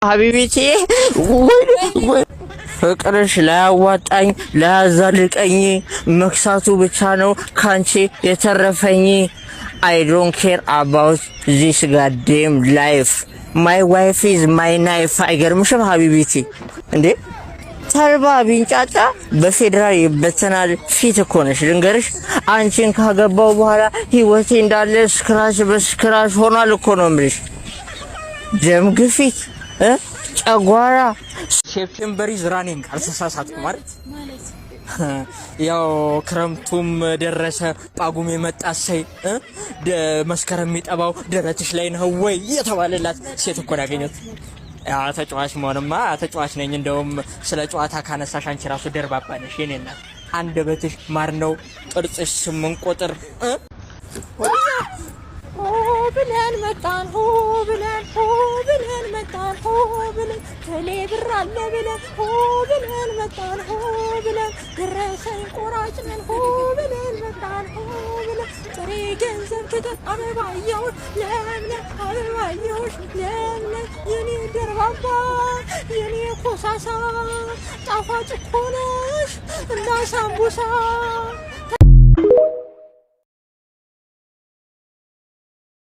حبيبتي ፍቅርሽ ላያዋጣኝ ላያዛልቀኝ መክሳቱ ብቻ ነው ካንቺ የተረፈኝ። I don't care about this goddamn life, my wife is my knife። አይገርምሽም حبيبتي? እንዴ ተልባ ቢንጫጫ በፌዴራል ይበተናል። ፊት እኮ ነሽ። ልንገርሽ፣ አንቺን ካገባው በኋላ ህይወቴ እንዳለ scratch በ scratch ሆኗል እኮ ነው የምልሽ። ደም ግፊት፣ ጨጓራ። September is running፣ አልተሳሳትኩም ማለት ያው ክረምቱም ደረሰ፣ ጳጉሜ መጣ፣ እሰይ መስከረም የሚጠባው ደረትሽ ላይ ነው ወይ የተባለላት ሴት እኮ ነው ያገኘሁት። ያ ተጫዋች መሆንማ ተጫዋች ነኝ። እንደውም ስለ ጨዋታ ካነሳሽ አንቺ ራሱ ደርባባ ነሽ የኔ እናት። አንደበትሽ ማር ነው፣ ጥርስሽ 8 ቁጥር። ሆ ብለን መጣን፣ ሆ ብለን፣ ሆ ብለን መጣን፣ ሆ ብለን ቴሌ ብር አለ ብለን፣ ሆ ብለን መጣን፣ ሆ ብለን ደረሰኝ ቆራጭ ነን፣ ሆ ብለን መጣን፣ ሆ ብለን ጥሬ ገንዘብ ትተን። አበባየሁሽ ለምለም፣ አበባየሁሽ ለምለም፣ የኔ ደርባባ፣ የኔ ኮሳሳ፣ ጣፋጭ እኮ ነሽ እንደ ሳምቡሳ።